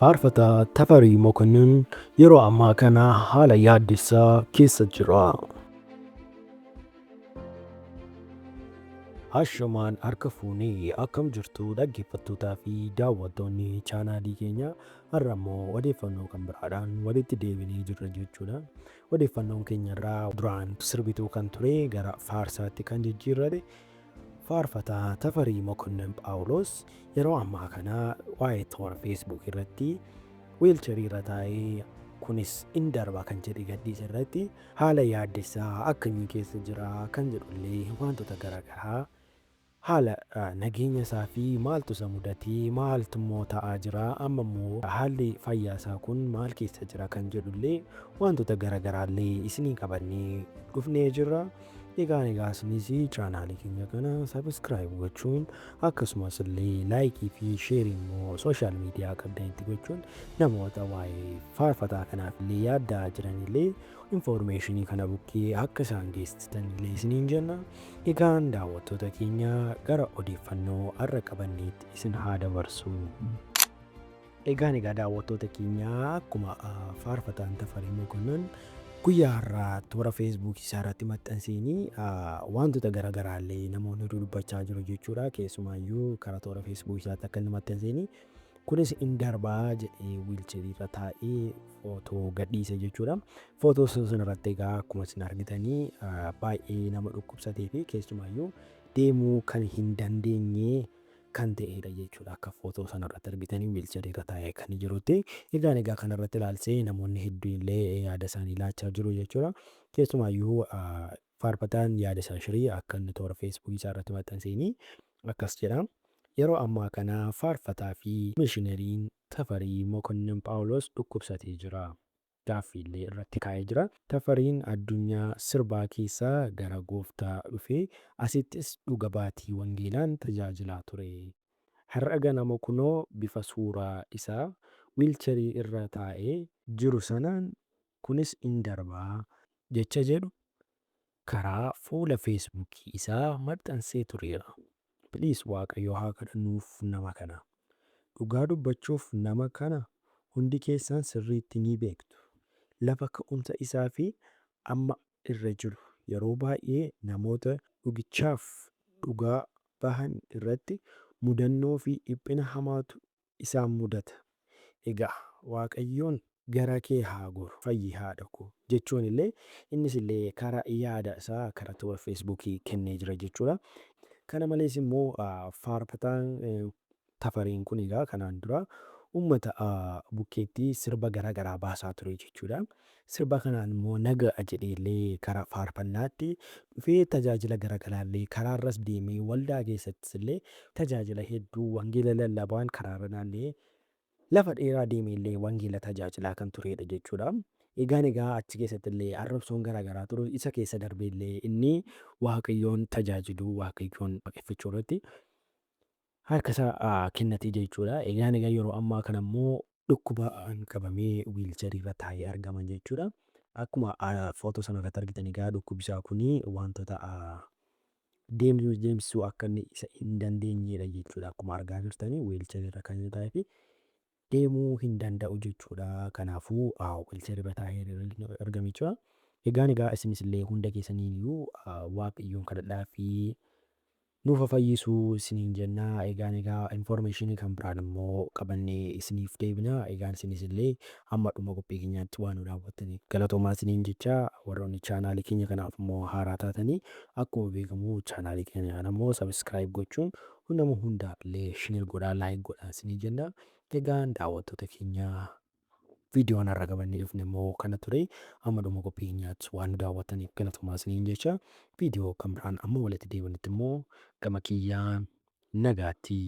Faarfataa Tafarii Mokonnin yeroo ammaa kana haala yaaddessaa keessa jira. Ashamaan harka fuunee akkam jirtu dhaggeeffattootaa fi daawwattoonni chaanaalii keenya, har'a immoo odeeffannoo kan biraadhaan walitti deebinee jirra jechuudha. Odeeffannoon keenya irraa duraan sirbituu kan ture gara faarsaatti kan jijjiirrate Faarfataa Tafarii Mokonnin Phaawulos yeroo ammaa kana waa'ee toora Facebook irratti wiilcharii irra taa'ee kunis in darba kan jedhe gadhiise irratti haala yaaddessaa akkamii keessa jira kan jedhullee, wantoota garaagaraa, haala nageenya isaa fi maaltu isa mudatee, maaltu immoo ta'aa jira, amma immoo haalli fayyaa isaa kun maal keessa jira kan jedhullee, wantoota garaagaraallee isinii qabannee dhufnee jirra. Egaa isinis chaanaalii keenya kana subscribe gochuun, akkasumas illee like fi share immoo social media qabdanitti gochuun, namoota waa'ee faarfataa kanaaf illee yaaddaa jiranillee information kana bukkee akka isaan geessisan illee isiniin jenna. Egaan daawwattoota keenya, gara odeeffannoo har'a qabanneetti isin haa dabarsu. Egaa daawwattoota keenya, akkuma faarfataan Tafarii Mokonnon guyyaa har'aa toora Feesbuukii isaa irratti maxxanseenii wantoota garaagaraallee namoonni dubbachaa jiru jechuudha. Keessumaayyuu karaa toora Feesbuukii isaatti akka inni maxxanseenii kunis in darbaa jedhee wiilcherii irra taa'ee footoo gadhiise jechuudha. Footoo sana irratti egaa akkuma isin argitanii baay'ee nama dhukkubsatee fi keessumaayyuu deemuu kan hin dandeenye kan ta'edha jechuudha. Akka footoo sana irratti argitanii wiilcharii irra taa'ee kan jirutti. Egaa kanarratti ilaalsee namoonni hedduun illee yaada isaanii laachaa jiru jechuudha. Keessumaayyuu faarfataan yaada isaa shirii akka inni toora Feesbuukii isaa irratti maxxanseenii akkas jedha. "Yeroo ammaa kana faarfataa fi mishinariin Tafarii Mokonnin Phaawulos dhukkubsatee jira." Gaaffiillee irratti kaa'ee jira. "Tafariin addunyaa sirbaa keessaa gara gooftaa dhufee asittis dhuga baatii wangeelaan tajaajilaa ture. Har'a ganama kunoo bifa suuraa isaa wiilcharii irra taa'ee jiru sanaan kunis in darbaa jecha jedhu karaa fuula Feesbuukii isaa maxxansee tureera. Please, Waaqayyo haa kadhannuuf nama kana. Dhugaa dubbachuuf nama kana hundi keessan sirriitti ni beektu. Lafa ka'umsa isaa fi amma irra jiru. Yeroo baay'ee namoota dhugichaaf dhugaa bahan irratti mudannoo fi dhiphina hamaatu isaan mudata. Egaa Waaqayyoon gara kee haa goru, fayyi haadha koo," jechuun illee innis illee karaa yaada isaa karaa toora Feesbuukii kennee jira jechuudha. Kana malees immoo faarfataan Tafariin kun egaa kanaan dura uummata bukkeetti sirba garaa garaa baasaa ture jechuudha. Sirba kanaan immoo naga'a jedhee illee karaa faarfannaatti dhufee tajaajila garaa garaa illee karaarras deemee, waldaa keessattis illee tajaajila hedduu wangeela lallabaan karaarra naanna'ee lafa dheeraa deemee illee wangeela tajaajilaa kan turedha jechuudha. Egaa achi keessatti illee arrabsoon garaa garaa ture, isa keessa darbee illee inni Waaqayyoon tajaajiluu, Waaqayyoon waaqeffachuu irratti harka isaa kennate jechuudha. Egaa yeroo ammaa kana immoo dhukkubaan qabamee wiilcharii irra taa'ee argama jechuudha. Akkuma footoo sana irratti argitan egaa dhukkubi isaa kun wantoota deemsisuu akka inni isa hin dandeenyedha jechuudha. Akkuma argaa jirtanii wiilcharii irra kan inni taa'ee fi deemuu hin danda'u jechuudha. Kanaafuu wiilcharii irra taa'ee argama jechuudha. Egaa isinis illee hunda keessaniiyyuu Waaqayyoon kadhadhaa fi nuuf fayyisuu isiniin jenna. Egaa information kan biraan immoo qabannee isiniif deebina. Egaan isinis illee hamma dhuma qophii keenyaatti waan nu daawwattaniif galatoomaa isiniin jecha, warroonni chaanaalii keenya kanaaf immoo haaraa taatanii akkuma beekamu chaanaalii keenya kana immoo subscribe gochuun nama hundaaf illee share godhaa, like godhaa isiniin jenna. Egaan daawwattoota keenya, viidiyoon har'a qabannee dhufne immoo kana ture. Hamma dhuma qophii keenyaatti waan nu daawwattaniif galatoomaa isiniin jecha, viidiyoo kan biraan amma walitti deebinutti immoo gama kiyyaan nagaatti.